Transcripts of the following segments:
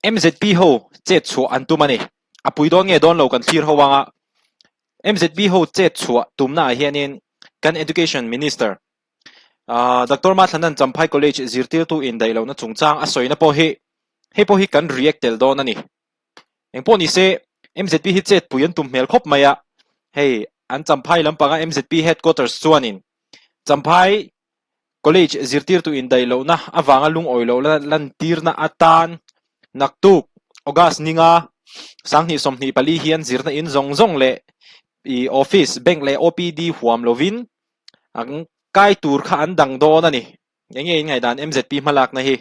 MZP ho chet chhuah an tum a ni. A pui dawn nge dawn lo kan thlir ho anga MZP ho chet chhuah tumna ah hianin kan Education Minister Doctor Mathlanan Champhai College zirtirtu indaih lohna chungchang a sawina pawh hi hei pawh hi kan react tel dawn a ni. Engpawh ni se MZP hi chet pui an tum hmel khawp mai a, hei an Champhai lampanga MZP headquarters chuanin Champhai College zirtirtu indaih lohna avanga lungawi loh lantirna atan naktuk August ninga 2024 hian zirna in zawng zawng leh office, bank leh OPD huam lovin an kai tur kha an dang dawn a ni. Eng nge in ngaihdan MZP hmalakna hi?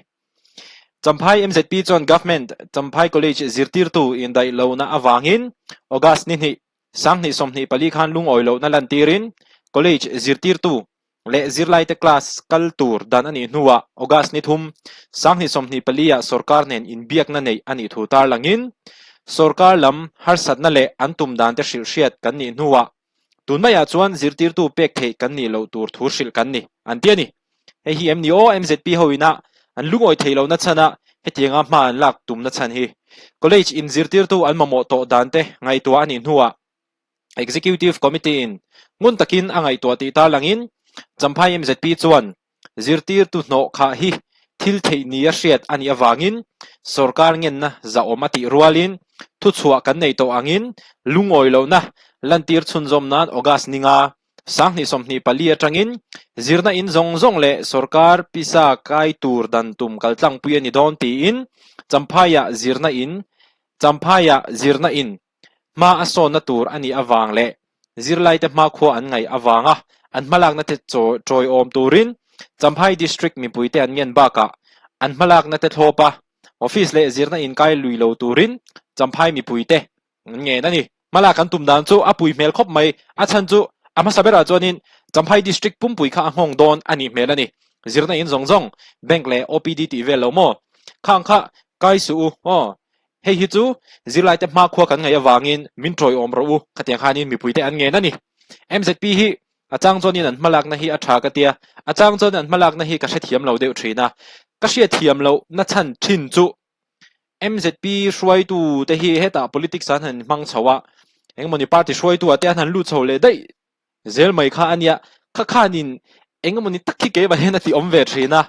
Champhai MZP chuan Government Champhai College zirtirtu indaih lohna avangin August ni hnih 2024 khan lungawi lohna lantirin College zirtirtu leh zirlaite class kal tur dan a nih hnuah August ni thum 2024 ah sorkar nen inbiakna neih a nih thu tarlangin sorkar lam harsatna leh an tum dante hrilhhriat kan nih hnuah tun maiah chuan zirtirtu pek theih kan nih loh tur thu hrilh kan ni an ti a ni. Hei hi em ni aw MZP ho ina an lungawi theih lohna chhana hetianga hma an lak tumna chhan hi College in zirtirtu an mamawh tawh dante ngaihtuah a nih hnuah Executive Committee in ngun takin a ngaihtuah tih tarlangin Champhai MZP chuan zirtirtu hnawh khah hi thil theih nia hriat a nih avangin sorkar ngenna zahawm a tih rualin thuchhuah kan nei tawh angin lungawi lohna lantir chhunzawm nan August ninga 2024 atangin zirna in zawng zawng leh sorkar pisa kai tur dan tum kaltlangpui a ni dawn tiin Champhaiah zirna in Champhaiah zirna in Hma a sawnna tur a nih avang leh zirlaite hmakhua an ngaih avanga an hmalakna te tawiawm turin Champhai District mipuite an ngen bakah an hmalakna te thlawp a, office leh zirna inkai lui lo turin Champhai mipuite an ngen a ni. Hmalak an tum dan chu a pui hmel khawp mai, a chhan chu a hmasa berah chuanin Champhai District pumpui kha a nghawng dawn a nih hmel a ni. Zirna in zawng zawng, bank leh OPD tih vel lo maw? Khang kha kai suh u aw. Hei hi chu zirlaite hmakhua kan ngaih avangin min tawiawm rawh u, khatiang khanin mipuite an ngen a ni. MZP hi a chang chuanin an hmalakna hi a tha ka tia, a chang chuan an hmalakna hi ka hrethiam lo deuh thin a. Ka hriatthiam loh na chhan thin chu MZP hruaitu te hi hetah politics an han hmang chho a, engmawni party hruaitu ah te an han lut chho leh daih Zel mai kha a nia, kha khanin eng emawni tak khi keimah hian a ti awm ve thin a,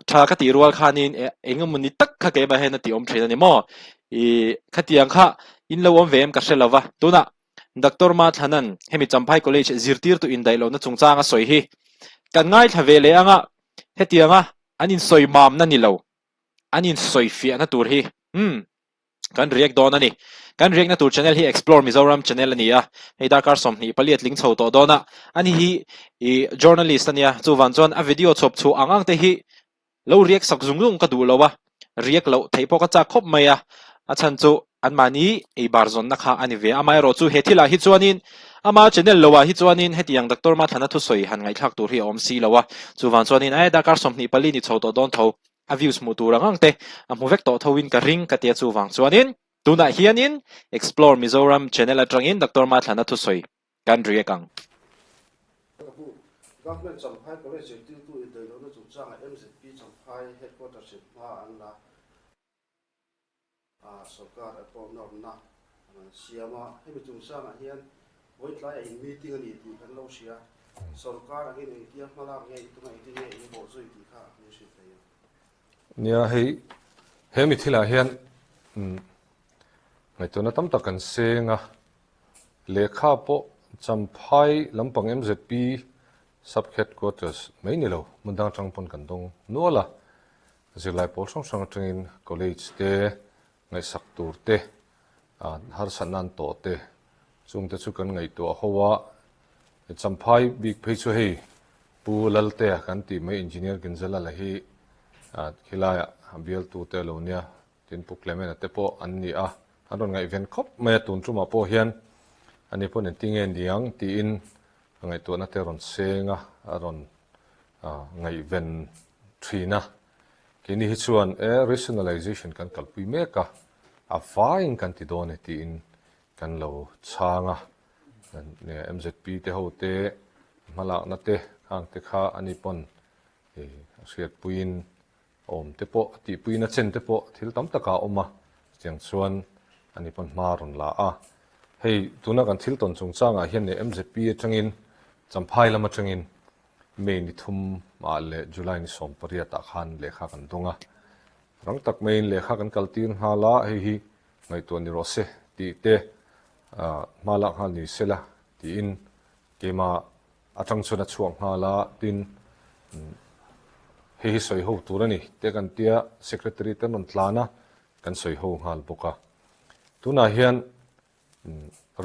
tha ka tih rual khanin eng emawni tak kha keimah hian a ti awm thin a ni maw? I khatiang kha in lo awm ve em ka hre lo va, tunah Doctor Mathlanan hemi Champhai College zirtirtu indaih lohna chungchang a sawi hi kan ngaithla ve leh anga hetianga an insawi mamna ni lo, an insawi fiahna tur hi umm. Kan react dawn a ni. Kan react na tur channel hi Explore Mizoram channel a ni a, hei darkar 24 a tling chho tawh dawn a, ani hi i journalist a nia, chuvan chuan a video chhawp chhuah ang ang te hi lo react sak zung zung ka duh lo a, react loh theih pawh ka chak khawp mai a, a chhan chu anmahni ei bar zawnna kha a ni ve a, amaherawh chu he thilah hi chuanin ama channel loah hi chuanin hetiang Doctor Mathlana thusawi han ngaihthlak tur hi a awm si lo a, chuvan chuanin e darkar 24 ni chho tawh dawn tho. A views hmuh tur ang ang te a hmu vek tawh tho in ka ring ka tia chuvang chuanin tunah hianin Explore Mizoram channel atangin Doctor Mathlana thusawi kan react ang. Ka pu, Government Champhai College zirtirtu indaihlohna chungchangah MZP Champhai Headquarters in hma an la a, sorkar a pawh nawrna an rawn siam a, hemi chungchangah hian vawitlai a in meeting a ni tih kan lo hria, sorkar angin engtia hmalak nge i tum a, engtin nge in bawh zui tih kha min hrilh thei em? Nia, hei he mi thilah hian ngaihtuahna tam tak kan seng a, lehkha pawh Champhai lampang MZP Sub Headquarters mai ni lo, hmun dang atang pawn kan dawng nual a, Zirlai pawl hrang hrang atangin college te, ngaihsak tur te, harsatna an tawh te, chungte chu kan ngaihtuah ho a. Champhai bik phei chu hei Pu Laltea kan tih mai Engineer Ginzalala hi khilaiah bialtu te a lo nia, tin Pu Clement-a te pawh an ni a, an rawn ngaihven khawp mai a, tun tumah pawh hian ani pawn engtinge niang tiin ngaihtuahna te a rawn seng a, a rawn ngaihven thin a. Keini hi chuan e rationalization kan kalpui mek a, a vaiin kan ti dawn e tiin kan lo chhang a. MZP te ho te hmalakna te khang te kha ani pawn a hriatpuiin awm te pawh a tihpuina chen te pawh thil tam takah a awm a. Chutiang chuan ani pawn hma a rawn la a. Hei tuna kan thil tawn chungchangah hian leh MZP atangin Champhai lam atangin May ni thum ah leh July ni 18 ah khan lehkha kan dawng a. Rang tak maiin lehkha kan kal tir nghal a, hei hi ngaihtuah ni rawh se tih te hma lak nghal ni sela tiin keimah atang chuan a chhuak nghal a, tin hei hi sawi ho tur a ni te kan tia Secretary te an rawn tlan a, kan sawi ho nghal bawk a. Tunah hian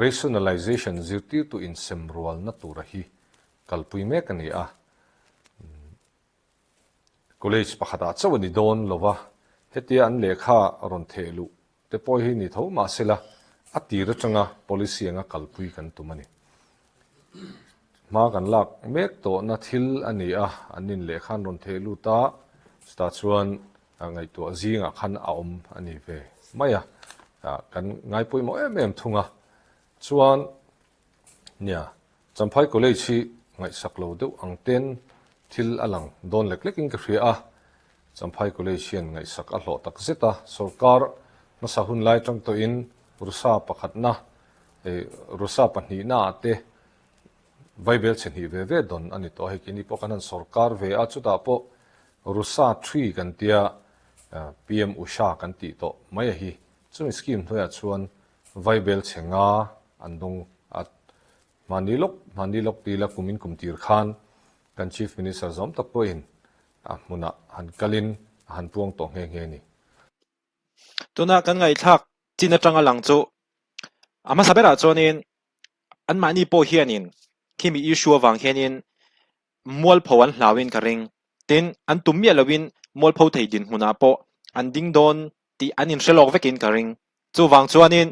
Rationalization zirtirtu insem rualna tura hi kalpui mek a ni a. College pakhatah chauh a ni dawn lo va, hetia an lehkha rawn theh luh te pawh hi ni tho mah sela, a tir atanga policy anga kalpui kan tum a ni. Hma kan lak mek tawhna thil a ni a, an in lehkha an rawn theh lut a, chutah chuan ngaihtuah zingah khan a awm a ni ve mai a, kan ngai pawimawh em em thung a. Chuan nia, Champhai College hi ngaihsak lo deuh ang ten thil a lang dawn lek lekin ka hria a, Champhai College hian ngaihsak a hlawh tak zet a, sorkar hmasa hun lai tang tawhin Rusa pakhatna, Rusa pahnihna ah te Vaibel chhe hnih ve ve dawn a ni tawh a, hei keini pawh kan han sorkar ve a, chutah pawh Rusa three kan tia PM Usha kan tih tawh mai a hi, chumi scheme hnuaiah chuan Vaibel chhe nga an dawng a, hmani lawk hmani lawk tila kumin kum tir khan kan Chief Minister zawm tak pawhin a hmunah han kalin a han puang tawh nghe nghe a ni. Tuna kan ngaihthlak chin atanga lang chu a hmasa berah chuanin anmahni pawh hianin khimi issue avang hianin mualpho an hlauin ka ring. Tin, an tum miah loin mualpho thei dinhmunah pawh an ding dawn tih an inhre lawk vekin ka ring. Chuvang chuanin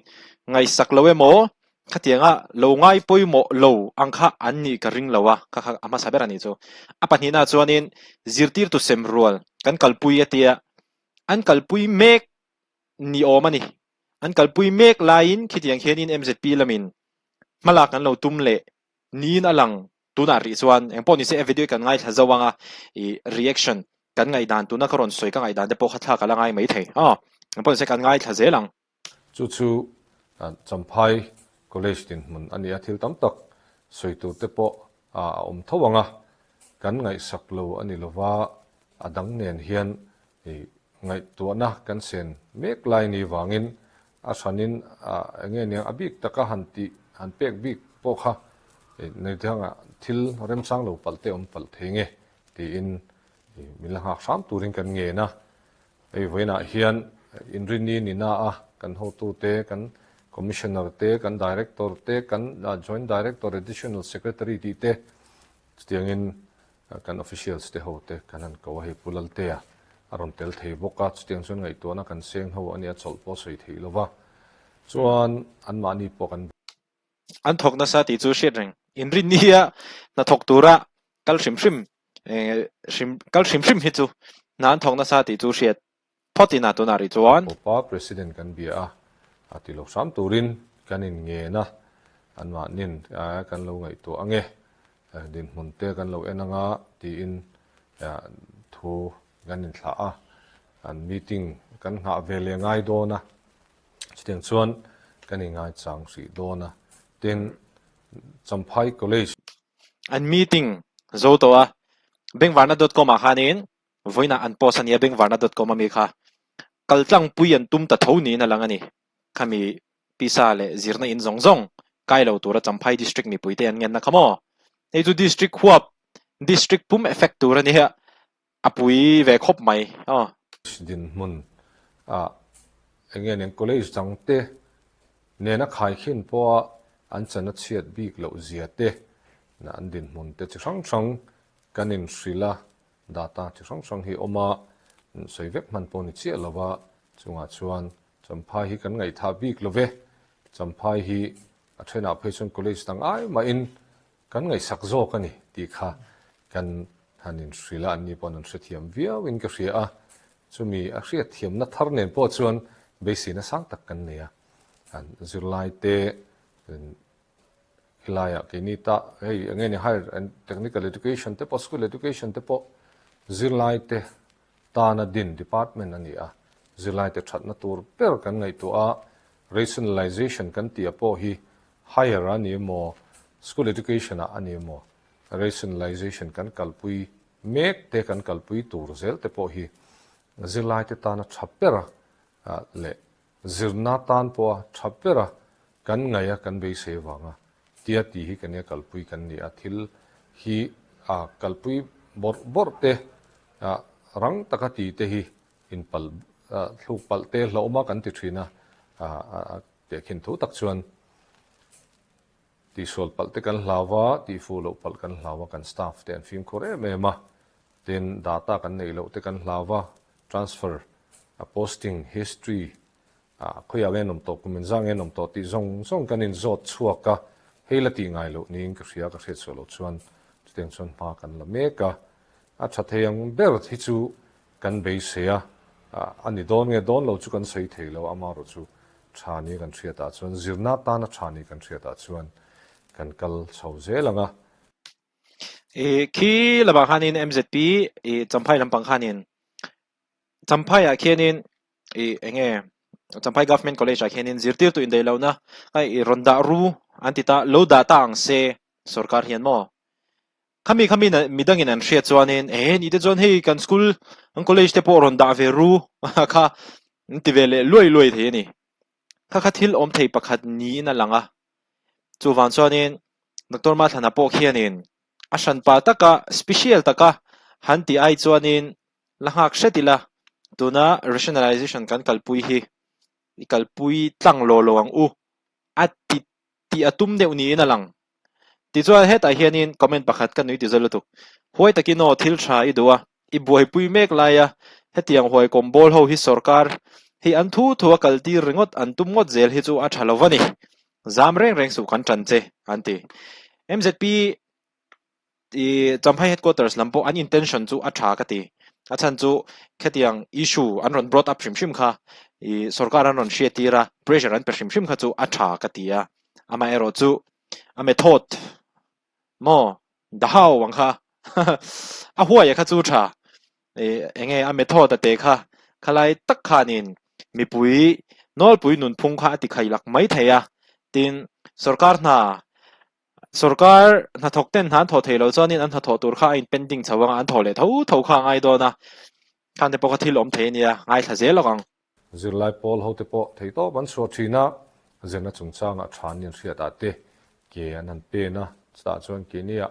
ngaihsak lo emaw khatianga lo ngai pawimawh lo ang kha an nih ka ring lo a, kha kha a hmasa ber a nih chu. A pahnihna chuanin zirtirtu sem rual kan kalpui a tia an kalpui mek ni awm a ni. An kalpui mek laiin khitiang hianin MZP lamin hmalak an lo tum leh niin a lang tunah rih chuan engpawh nise a video hi kan ngaithla zo ang a, ih reaction kan ngaihdan tuna ka rawn sawi ka ngaihdan te pawh kha thlak a la ngai maithei aw engpawh nise kan ngaithla zel ang. Chu chu Champhai College dinhmun a ni a, thil tam tak sawi tur te pawh a awm tho ang a, kan ngaihsak lo a ni lova, a dang nen hian Ih, ngaihtuahna kan sen mek lai ni vangin a hranin eng nge niang a bik taka han tih, han pek bik pawh kha Neithanga thil remchang lo palh te awm palh thei nge tiin min la nghak hram turin kan ngen a. Hei vawiinah hian inrinni ni na a kan hotute, kan Commissioner te, kan Director te, kan Joint Director, Additional Secretary tih te chutiangin Kan officials te ho te kan han ko a, hei Pu Laltea a rawn tel thei bawk a, chutiang chuan ngaihtuahna kan seng ho a nia, chawlh pawh a sawi theih lo va, chuan anmahni pawh kan. An thawk nasa tih chu hriat reng. Inrinni hi a hnathawk tura kal hrim hrim hrim kal hrim hrim hi chu hna an thawk nasa tih chu hriat phawt in a tunah rih chuan. Pawpa President kan bia a, a ti lo hram turin kan in ngen a, anmahnin kan lo ngaihtuah ange, dinhmun te kan lo en anga tiin thu kan inthlah a, an meeting kan nghah ve leh ngai dawn a, chutiang chuan kan inngaichang hrih dawn a, tin Champhai College. An meeting zo tawh a, Bengvarna dot com ah khanin Vawiinah an post a nia Bengvarna dot com ami kha kal tlangpui an tum ta tho niin a lang a ni. Khami pisa leh zirna in zawng zawng kai lo tura Champhai District mipuite an ngenna kha maw? Hei chu District huap, District pum effect tur a nia, a pui ve khawp mai aw. Dinhmun ah eng nge nen college dang te nena khaikhin pawha an chan a chhiat bik loh zia te an dinhmun te chi hrang hrang kan inhrilh a, Data chi hrang hrang hi awm a, sawi vek hman pawh ni chiah lo va, chungah chuan Champhai hi kan ngaihthah bik lo ve. Champhai hi a thenah phei chuan college dang ai mahin kan ngaihsak zawk a ni tih kha kan han inhrilh a, anni pawh an hrethiam viauin ka hria a, chumi a hriatthiamna thar nen pawh chuan beiseina sang tak kan nei a, an zirlaite Helaiah keini ta hei eng nge ni higher and technical education te pawh school education te pawh zirlai te tana din department a ni a. Zirlaite thatna tur ber kan ngaihtuah a, rationalization kan tih pawh hi higher a ni emaw, school education ah a ni emaw, rationalization kan kalpui mek te kan kalpui tur zel te pawh hi zirlaite tana tha bera leh zirna tan pawha tha bera kan ngaih a kan beisei avanga tia tih hi kan nia kalpui kan ni a, thil hi kalpui bawrh bawrh te rang taka tih te hi inpalh thluk palh te hlauhawm a kan ti thin a, tehkhin thu tak chuan tihsual palh te kan hlau a, tihfuh loh palh kan hlau a, kan staff te an fimkhur em em a, tin data kan neih loh te kan hlau a, transfer a posting history khawiah nge an awm tawh, kum inzah nge an awm tawh tih zawng zawng kan inzawt chhuak a, hei la tih ngai loh niin ka hria, ka hriat suah loh chuan chutiang chuan hma kan la mek a, a tha thei ang ber hi chu kan beisei a, a ni dawn nge dawn lo chu kan sawi thei lo, amaherawh chu tha ni kan hriatah chuan zirna tana tha ni kan hriatah chuan kan kal chho zel ang a. I khi lamah khanin MZP i Champhai lampang khanin Champhaiah khianin i enge Champhai Government College ah khianin zirtirtu indaih lohna a i rawn dah ru an ti ta lo dah ta ang se sorkar hian maw khami khami midangin an hriat chuanin e ni te chuan hei kan school an college te pawh rawn dah ve ru kha an ti ve leh luai luai thei a ni kha kha thil awm thei pakhat niin a lang a chuvang chuanin Doctor Mathlana pawh khianin a hranpa taka special taka han tih ai chuanin la nghak hret ila, tuna rationalization kan kalpui hi i kalpui tlang law lo ang u a ti tih a tum deuh niin a lang. Tichuan hetah hianin comment pakhat ka nui ti zawt lutuk. Huai takin aw thil tha i duh a, i buaipui mek lai a, hetiang huai kawm bawl ho hi sorkar hi an thu thu a kaltir ringawt an tum ngawt zel hi chu a tha lo va ni. Zam reng reng suh kan tan che an ti. MZP I Champhai headquarters lam pawh an intention chu a tha ka ti. A chhan chu khetiang issue an rawn brought up hrim hrim kha i sorkar an rawn hriat tir a, pressure an pe hrim hrim kha chu a tha ka ti a. Amaherawh chu a method maw the how ang kha a huaia kha chu tha. I enge a method a te kha khalai tak khanin mipui nawlpui nunphung kha a ti khailak mai thei a. Tin sorkar hna Sorkar hnathawk ten hna an thawh thei loh chuanin an hnathawh tur kha a in pending chho anga an thawh leh tho tho kha a ngai dawn a, khangte pawh kha thil awm thei a nia, ngaithla zel lawk ang. Zirlai pawl hote pawh theihtawp an chhuah thin a, zirna chungchangah tha an inhriat ah te ke an han pen a, chutah chuan keiniah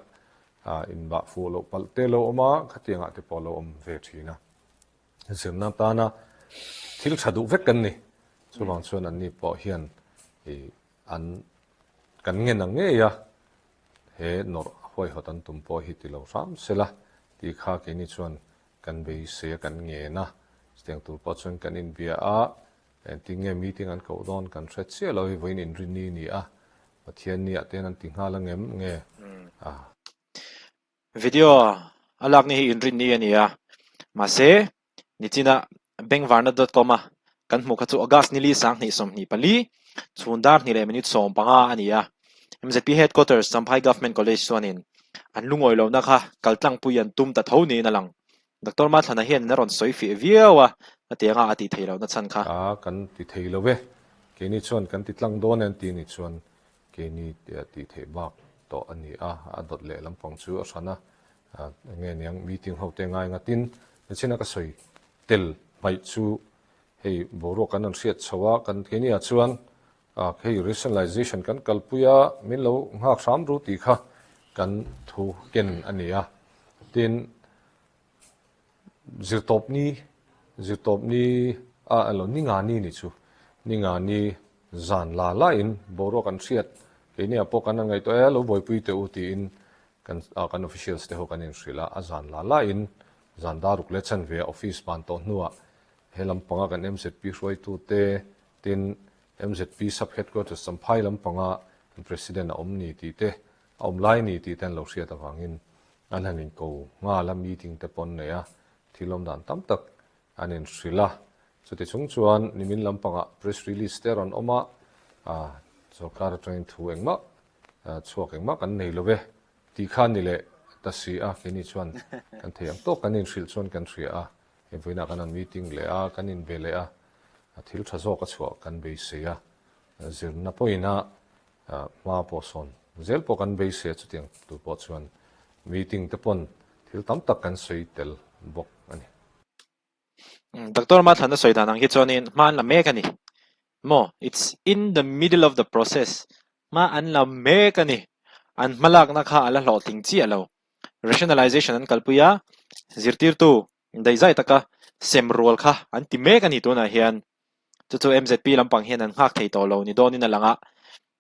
inbah fuh loh palh te lo awm a, khatiangah te pawh lo awm ve thin a. Zirna tana thil tha duh vek kan ni, chuvang chuan anni pawh hian An kan ngen ang ngei a, he nawrh huaihawt an tum pawh hi ti lo hram sela tih kha keini chuan kan beisei a, kan ngen a, chutiang tur pawh chuan kan inbia a, engtin nge meeting an koh dawn kan hre chiah lo hi vawiin inrinni ni a, Pathianni ah te hian an ti nghal angem nge a. Video a lakni hi inrinni a ni a, mahse Nichina Bengvarna dot com a kan hmuh kha chu August nili 20 24 chhun dar hnih leh minute 15 a ni a. MZP Headquarters Champhai Government College chuanin an lungawi lohna kha kaltlangpui an tum ta tho niin a lang. Doctor Mathlana hianin a rawn sawi fiah viau a, hetianga a tih theih lohna chhan kha. A kan ti thei lo e, keini chuan kan ti tlang dawn e an ti ni chuan keini tih theih bak tawh a ni a, a dawt leh lampang chu a hran a, Enge niang meeting ho te ngai ngatin nichina ka sawi tel hmaih chu hei boruak kan han hriat chho a, kan keini ah chuan hei rationalization kan kalpui a min lo nghak hram ru tih kha kan thu ken a ni a. Tin zirtawpni zirtawpni a alo ni nga ni ni chu ni nga ni zan la la in boruak an hriat keini ah pawh kan han ngaihtuah e lo buaipui teh u tiin Kan kan officials te ho kan inhrilh a, a zan la la in zan daruk leh chanve a office ban tawh hnuah he lampanga kan MZP hruaitu te tin MZP sub headquarters Champhai lampanga kan president a awm ni tih te a awm lai ni tih te an lo hriat avangin an han inko nghal a, meeting te pawh an nei a, thil awm dan tam tak an inhrilh a. Chuti chung chuan nimin lampangah press release te a rawn awm a, sorkar atangin thu engmah Chhuak engmah kan nei lo e tih kha ni leh ta si a, keini chuan kan thei ang tawk kan inhrilh chuan kan hria a, hei vawiinah kan han meeting leh a, kan inbe leh a. Thil tha zawk a chhuah kan beisei a, zirna pawhin a hma pawh sawn zel pawh kan beisei a, chutiang tur pawh chuan meeting te pawn thil tam tak kan sawi tel bawk a ni. Doctor Mathlana sawi dan ang hi chuanin hma an la mek a ni maw? It's in the middle of the process. Hma an la mek a ni. An hmalakna kha a la hlawhtling chiah lo. Rationalization an kalpui a, zirtirtu daihzai taka sem rual kha an ti mek a ni tunah hian. Chu chu MZP lampang hian an nghak thei tawh lo ni dawnin a lang a.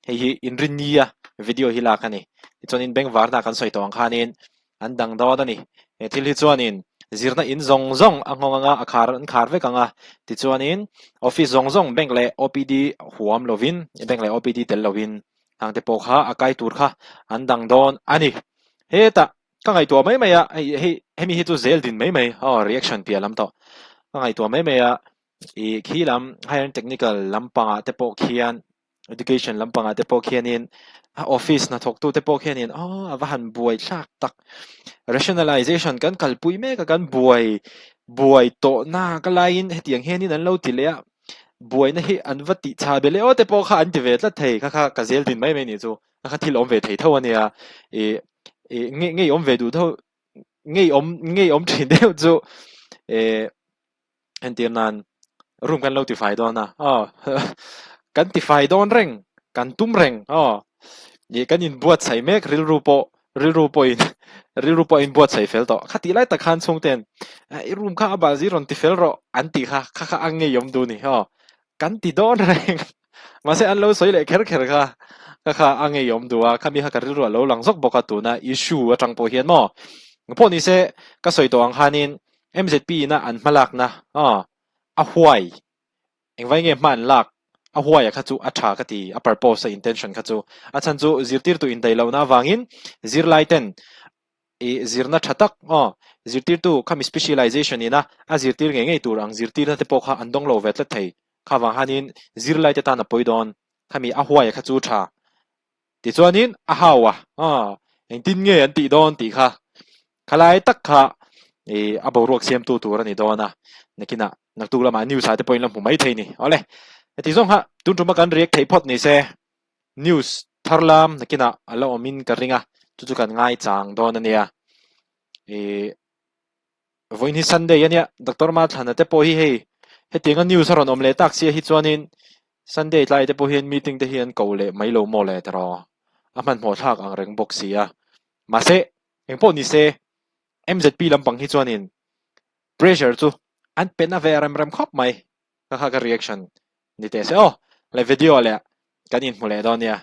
Hei hi inrinnia video hi lak a ni. Tichuanin bengvarna kan sawi tawh ang khanin an dang dawn a ni. He thil hi chuanin zirna in zawng zawng a nghawng anga a khar an khar vek ang a. Tichuanin office zawng zawng bank leh OPD huam lovin bank leh OPD tel lovin hang te pawh kha a kai tur kha an dang dawn a ni. Hetah ka ngaihtuah mai mai a, hei hei hemi hi chu zel din mai mai aw reaction piah lam tawh. Ka ngaihtuah mai mai a ih khi lam higher and technical lampangah te pawh khian education lampangah te pawh khianin a office hnathawktu te pawh khianin aw a va han buai thlak tak rationalization kan kalpui mek a kan buai buai tawh nak a laiin hetiang hianin an lo ti leh a buaina hi an va tih chha be leh aw te pawh kha an ti ve tlat thei kha kha ka zel din mai mai nih chu a kha thil awm ve thei tho ania ih ih ngei ngei awm ve duh tho ngei awm ngei awm thin deuh chu eh entir nan room kan lo tifai dawn a aw kan tifai dawn reng kan tum reng aw ih kan inbuatsaih mek rilru pawh rilru pawhin rilru pawh a inbuatsaih fel tawh khatih lai tak khan chhungten i room kha a bahzi rawn tifel rawh an tih kha kha kha a ngeiawm duh a ni aw kan ti dawn reng mahse an lo sawi leh kher kher kha kha kha a ngeiawm duh a khami kha ka rilru a lo lang zawk bawk a tuna issue atang pawh hian maw pawh nise ka sawi tawh ang khanin MZP ina an hmalakna aw a huai engvai nge hma an lak a huaia kha chu a tha ka ti a purpose a intention kha chu a chhan chu zirtirtu indaihlohna avangin zirlai ten ih zirna tha tak aw zirtirtu khami specialization ina a zirtir ngei ngei tur ang zirtirna te pawh kha an dawng lo ve tlat thei kha vang hanin zirlai te tan a pawi dawn khami a huaia kha chu tha Tichuanin a hau a, aw, engtin nge an tih dawn tih kha khalai tak kha ih a boruak siamtu tur a ni dawn a, nakinah naktuk lamah news ah te pawhin la hmu mai thei ni. Awle, heti zawng kha tun tuma kan react theih phawt ni se, news thar lam nakinah a la awmin ka ring a, chu chu kan ngaichang dawn a nia. Ih. Vawiin hi Sunday a nia, Doctor Mathlana te pawh hi hei hetianga news a rawn awm leh tak sia hi chuanin Sunday tlai te pawh hian meeting te hi an ko leh mai lo maw le tiraw? A hmanhmawh thlak ang reng bawk si a. Mahse, engpawh ni se, MZP lampang hi chuanin pressure chu an pe na ve rem rem khawp mai. Kha kha ka reaction ni teh se aw. Le video leh kan inhmu leh dawn nia.